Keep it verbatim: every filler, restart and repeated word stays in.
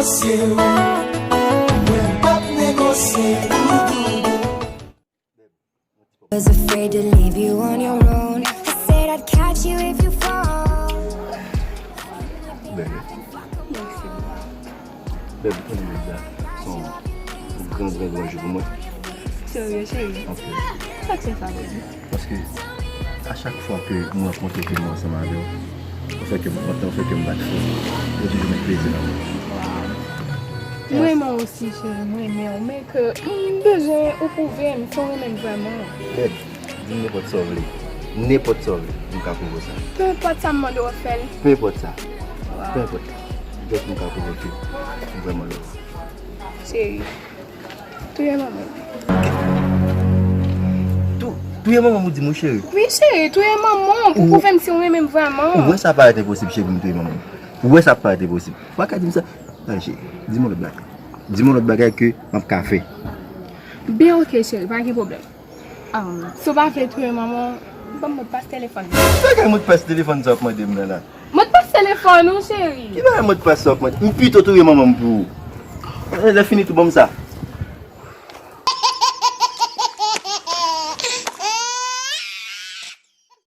Se ou, mwen p ap negosye. Doudou. Was afraid to leave you on your own. I said I'd catch you if you fall. Bebe. Bebe, ou konnen jodi a se yon gran, gran, gran jou pou mwen. Serye, cheri? Anpil. Sa k fè sa, bebe? Paske a chak fwa ke m rankontre ke mwen ansanm avè w, ou fè kè m kontan, ou fè kè m bat fò. Ou toujou met plezi nan mwen. Wow. M renmen w osi, cheri, m renmen w. Men ke m bezwen ou pwouve m si w renmen m vrèman. Bebe, di m nenpòt sa w vle. Nenpòt sa w vle, m ka pwouve w sa. Pe enpòt sa m mande w, w ap fè l? Pe enpòt sa. Wow. Pe enpòt sa. Just m ka pwouve w ke m vrèman love ou. Cheri, touye manman m. Tou, touye manman m ou di m, wi, cheri? Wi, cheri, touye manman w pou pwouve m si w renmen m vrèman. Ou wè sa parèt enposib, cheri, pou m touye manman m? Ou wè sa parèt enposib? Ou pa ka di m sa. Tande, cheri, di m yon lòt bagay. Di m yon lòt bagay ke m ap ka fè. Ben, oke, cheri, pa gen pwoblèm. Um, si w pa vle touye manman w, ban m modpas telefòn. Bagay modpas telefòn sa w ap mande m nan la? Modpas telefòn ou, cheri. Ki bagay modpas sa w ap mande? M pito touye manman m pou ou. Eh, lè fini tou, ban m sa.